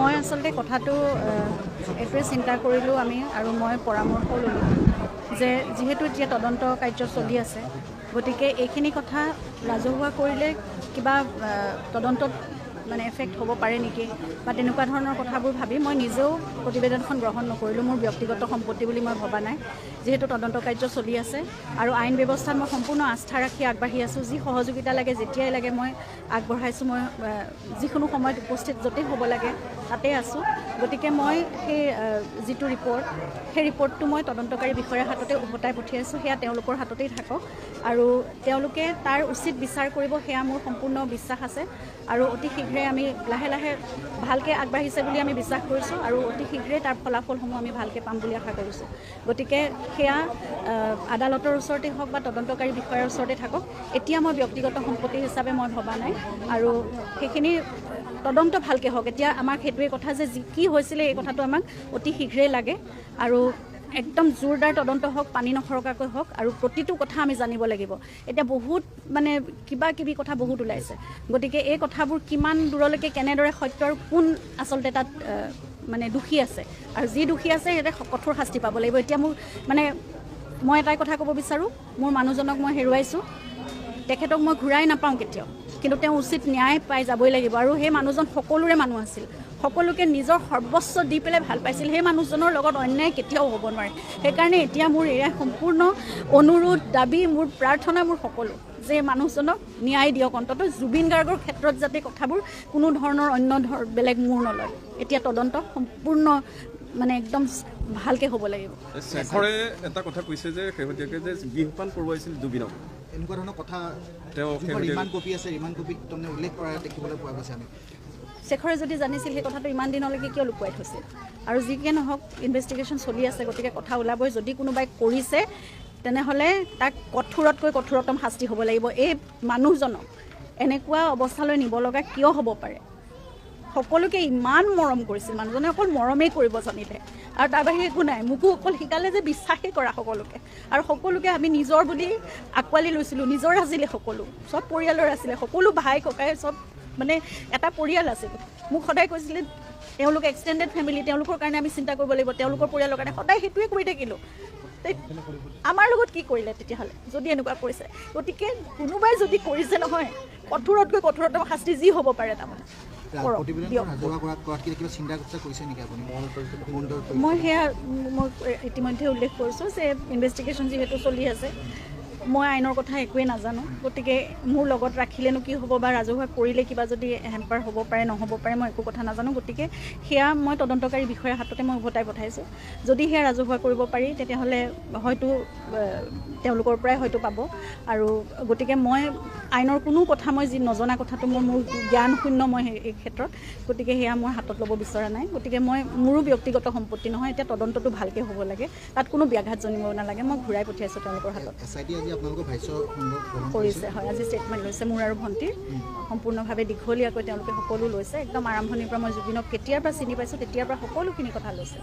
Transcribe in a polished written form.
মই আচলতে কথাটো এইটোৱে চিন্তা কৰিলোঁ আমি আৰু মই পৰামৰ্শ ল'লোঁ যে যিহেতু এতিয়া তদন্ত কাৰ্য চলি আছে, গতিকে এইখিনি কথা ৰাজহুৱা কৰিলে কিবা তদন্তত মানে এফেক্ট হ'ব পাৰে নেকি বা তেনেকুৱা ধৰণৰ কথাবোৰ ভাবি মই নিজেও প্ৰতিবেদনখন গ্ৰহণ নকৰিলোঁ। মোৰ ব্যক্তিগত সম্পত্তি বুলি মই ভবা নাই, যিহেতু তদন্ত কাৰ্য চলি আছে আৰু আইন ব্যৱস্থাত মই সম্পূৰ্ণ আস্থা ৰাখি আগবাঢ়ি আছোঁ। যি সহযোগিতা লাগে, যেতিয়াই লাগে মই আগবঢ়াইছোঁ। মই যিকোনো সময়ত উপস্থিত য'তেই হ'ব লাগে তাতেই আছোঁ। গতিকে মই সেই যিটো ৰিপৰ্ট, সেই ৰিপৰ্টটো মই তদন্তকাৰী বিষয়াৰ হাততে উভতাই পঠিয়াইছোঁ। সেয়া তেওঁলোকৰ হাততেই থাকক আৰু তেওঁলোকে তাৰ উচিত বিচাৰ কৰিব, সেয়া মোৰ সম্পূৰ্ণ বিশ্বাস আছে। আৰু অতি শীঘ্ৰে আমি লাহে লাহে ভালকৈ আগবাঢ়িছে বুলি আমি বিশ্বাস কৰিছোঁ আৰু অতি শীঘ্ৰে তাৰ ফলাফলসমূহ আমি ভালকৈ পাম বুলি আশা কৰিছোঁ। গতিকে সেয়া আদালতৰ ওচৰতে হওক বা তদন্তকাৰী বিষয়াৰ ওচৰতে থাকক, এতিয়া মই ব্যক্তিগত সম্পত্তি হিচাপে মই ভবা নাই আৰু সেইখিনি তদন্ত ভালকৈ হওক। এতিয়া আমাক সেইটোৱে কথা যে কি হৈছিলে এই কথাটো আমাক অতি শীঘ্ৰেই লাগে আৰু একদম জোৰদাৰ তদন্ত হওক, পানী নসৰকাকৈ হওক আৰু প্ৰতিটো কথা আমি জানিব লাগিব। এতিয়া বহুত মানে কিবা কিবি কথা বহুত ওলাইছে, গতিকে এই কথাবোৰ কিমান দূৰলৈকে কেনেদৰে সত্য আৰু কোন আচলতে তাত মানে দোষী আছে আৰু যি দোষী আছে সিহঁতে কঠোৰ শাস্তি পাব লাগিব। এতিয়া মোৰ মানে মই এটাই কথা ক'ব বিচাৰোঁ, মোৰ মানুহজনক মই হেৰুৱাইছোঁ, তেখেতক মই ঘূৰাই নাপাওঁ কেতিয়াও, কিন্তু তেওঁ উচিত ন্যায় পাই যাবই লাগিব। আৰু সেই মানুহজন সকলোৰে মানুহ আছিল, সকলোকে নিজৰ সৰ্বস্ব দি পেলাই ভাল পাইছিল। সেই মানুহজনৰ লগত অন্যায় কেতিয়াও হ'ব নোৱাৰে। সেইকাৰণে এতিয়া মোৰ এয়া সম্পূৰ্ণ অনুৰোধ, দাবী, মোৰ প্ৰাৰ্থনা, মোৰ সকলো যে মানুহজনক ন্যায় দিয়ক অন্ততঃ। জুবিন গাৰ্গৰ ক্ষেত্ৰত যাতে কথাবোৰ কোনো ধৰণৰ অন্য বেলেগ মূৰ নলয়। এতিয়া তদন্ত সম্পূৰ্ণ মানে একদম ভালকৈ হ'ব লাগিব। শেখৰে এটা কথা কৈছে যে শেহতীয়াকৈ যে বিহপান কৰোৱাইছিল জুবিনক, এনেকুৱা ধৰণৰ কথা তেওঁ ৰিমাণ্ড কপি আছে, ৰিমাণ্ড কপিত তাৰমানে উল্লেখ কৰা দেখিবলৈ পোৱা গৈছে। আমি শেখৰে যদি জানিছিল সেই কথাটো ইমান দিনলৈকে কিয় লুকুৱাই থৈছিল? আৰু যি কি নহওক ইনভেষ্টিগেশ্যন চলি আছে, গতিকে কথা ওলাবই। যদি কোনোবাই কৰিছে তেনেহ'লে তাক কঠোৰতকৈ কঠোৰতম শাস্তি হ'ব লাগিব। এই মানুহজনক এনেকুৱা অৱস্থালৈ নিব লগা কিয় হ'ব পাৰে? সকলোকে ইমান মৰম কৰিছিল মানুহজনে, অকল মৰমেই কৰিব জানিলে আৰু তাৰ বাহিৰে একো নাই। মোকো অকল শিকালে যে বিশ্বাসেই কৰা সকলোকে, আৰু সকলোকে আমি নিজৰ বুলি আঁকোৱালি লৈছিলোঁ। নিজৰ আছিলে সকলো, চব পৰিয়ালৰ আছিলে, সকলো ভাই ককাই চব মানে এটা পৰিয়াল আছিল। মোক সদায় কৈছিলে তেওঁলোক এক্সটেণ্ডেড ফেমিলি, তেওঁলোকৰ কাৰণে আমি চিন্তা কৰিব লাগিব, তেওঁলোকৰ পৰিয়ালৰ কাৰণে সদায় সেইটোৱে কৰি থাকিলোঁ। আমাৰ লগত কি কৰিলে তেতিয়াহ'লে যদি এনেকুৱা কৰিছে? গতিকে কোনোবাই যদি কৰিছে নহয়, কঠোৰতকৈ কঠোৰতম শাস্তি যি হ'ব পাৰে তাৰমানে। মই সেয়া মই ইতিমধ্যে উল্লেখ কৰিছোঁ যে ইনভেষ্টিগেশ্যন যিহেতু চলি আছে, মই আইনৰ কথা একোৱেই নাজানো, গতিকে মোৰ লগত ৰাখিলেনো কি হ'ব বা ৰাজহুৱা কৰিলে কিবা যদি হেম্পাৰ হ'ব পাৰে নহ'ব পাৰে, মই একো কথা নাজানো। গতিকে সেয়া মই তদন্তকাৰী বিষয়াৰ হাততে মই উভতাই পঠাইছোঁ। যদি সেয়া ৰাজহুৱা কৰিব পাৰি তেতিয়াহ'লে হয়তো তেওঁলোকৰ পৰাই হয়তো পাব। আৰু গতিকে মই আইনৰ কোনো কথা মই যি নজনা কথাটো মই মোৰ জ্ঞান শূন্য মই এই ক্ষেত্ৰত, গতিকে সেয়া মই হাতত ল'ব বিচৰা নাই। গতিকে মই মোৰো ব্যক্তিগত সম্পত্তি নহয়, এতিয়া তদন্তটো ভালকৈ হ'ব লাগে, তাত কোনো ব্যাঘাত জন্মিব নালাগে। মই ঘূৰাই পঠিয়াইছোঁ তেওঁলোকৰ হাতত। কৰিছে হয়, আজি ষ্টেটমেণ্ট লৈছে মোৰ আৰু ভণ্টিৰ সম্পূৰ্ণভাৱে দীঘলীয়াকৈ তেওঁলোকে সকলো লৈছে। একদম আৰম্ভণিৰ পৰা মই জুবিনক কেতিয়াৰ পৰা চিনি পাইছোঁ তেতিয়াৰ পৰা সকলোখিনি কথা লৈছে।